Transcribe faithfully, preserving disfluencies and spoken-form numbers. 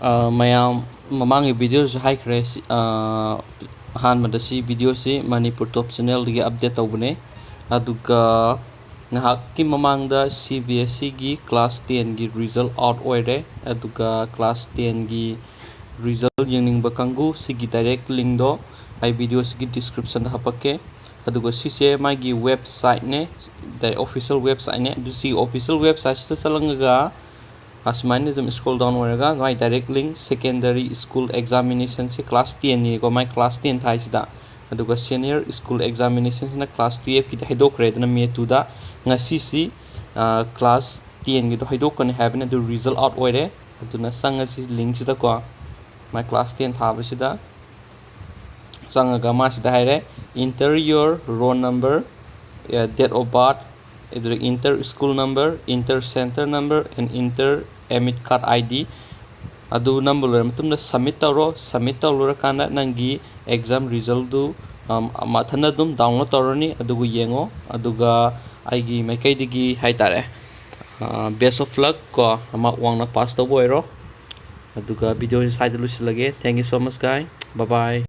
ꯑ, ꯃꯌꯥꯝ ꯃꯃꯥꯡꯒꯤ videoꯁꯨ ꯍꯥꯏꯈ꯭ꯔꯦ, ꯁꯤ, ꯑ, ꯑꯍꯥꯟꯕꯗ ꯁꯤ videoꯁꯤ ꯃꯅꯤꯄꯨꯔ ꯇꯣꯞ channelꯗꯒꯤ update ꯇꯧꯕꯅꯦ꯫ ꯑꯗꯨꯒ ꯉꯥꯏꯍꯥꯛꯀꯤ ꯃꯃꯥꯡꯗ CBSEꯒꯤ class tenꯒꯤ result out ꯑꯣꯏꯔꯦ꯫ ꯑꯗꯨꯒ class tenꯒꯤ result ꯌꯦꯡꯅꯤꯡꯕ ꯀꯥꯡꯕꯨ ꯁꯤꯒꯤ direct linkꯗꯣ ꯑꯩ videoꯁꯤꯒꯤ descriptionꯗ ꯍꯥꯄꯛꯀꯦ꯫ ꯑꯗꯨꯒ ꯁꯤꯁꯦ ꯃꯥꯒꯤ websiteꯅꯦ, official websiteꯅꯦ꯫ ꯑꯗꯨ ꯁꯤ official websiteꯁꯤꯗ ꯆꯠꯂꯒ ꯑꯁꯨꯃꯥꯏꯅ ꯑꯗꯨꯝ scroll down ꯑꯣꯏꯔꯒ ꯃꯥꯏ direct link, secondary school examinationꯁꯦ class tenꯅꯤꯀꯣ, ꯃꯥꯏ class ten ꯊꯥꯏꯁꯤꯗ꯫ ꯑꯗꯨꯒ senior school examinationꯁꯤꯅ class twelveꯀꯤꯗꯤ ꯍꯥꯏꯗꯣꯛꯈ꯭ꯔꯦꯗꯅ May twoꯗ꯫ ꯉꯁꯤꯁꯤ, ꯑ, class tenꯒꯤꯗꯣ ꯍꯥꯏꯗꯣꯛꯀꯅꯤ ꯍꯥꯏꯕꯅꯤ, ꯑꯗꯨ result out ꯑꯣꯏꯔꯦ꯫ ꯑꯗꯨꯅ ꯆꯪꯉꯁꯤ linkꯁꯤꯗꯀꯣ, ꯃꯥꯏ class ten ꯊꯥꯕꯁꯤꯗ꯫ ꯆꯪꯉꯒ ꯃꯥꯁꯤꯗ ꯍꯥꯏꯔꯦ, "Enter your roll number, uh, date of birth, ꯑꯗꯨꯗ enter school number, enter center number and enter admit card ID." ꯑꯗꯨ ꯅꯝꯕ ꯂꯣꯏꯔ ꯃꯇꯨꯡꯗ submit ꯇꯧꯔꯣ꯫ Submit ꯇꯧ ꯂꯣꯏꯔꯀꯥꯟꯗ ꯅꯪꯒꯤ exam resultꯗꯨ, ꯑꯝ, ꯃꯊꯟꯇ ꯑꯗꯨꯝ download ꯇꯧꯔꯅꯤ꯫ ꯑꯗꯨꯒ ꯌꯦꯡꯉꯣ꯫ ꯑꯗꯨꯒ ꯑꯩꯒꯤ ꯃꯥꯏꯀꯩꯗꯒꯤ ꯍꯥꯏꯇꯥꯔꯦ, ꯑ, best of luck ꯀꯣ, ꯑꯃ ꯋꯥꯡꯅ pass ꯇꯧꯕ ꯑꯣꯏꯔꯣ꯫ ꯑꯗꯨꯒ videoꯁꯤ ꯁ꯭ꯋꯥꯏꯗ ꯂꯣꯏꯁꯤꯜꯂꯒꯦ꯫ Thank you so much, guys. Bye bye.